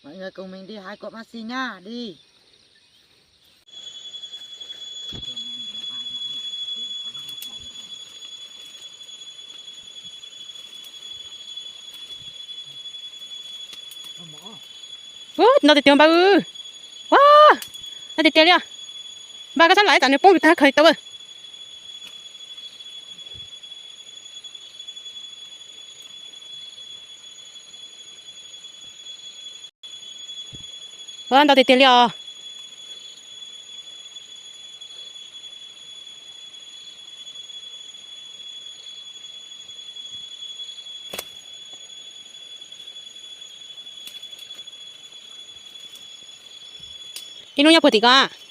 Mọi người cùng mình đi hái cua maxi nhá, đi. Ub, ntau tiag tiag npawg. Ua, ntau tiag tiag li os. Npawg, koj sab lawm tsam nws poob khaws tau. Ua, ntau tiag tiag li os. Ib hnub nyob puag tim ko.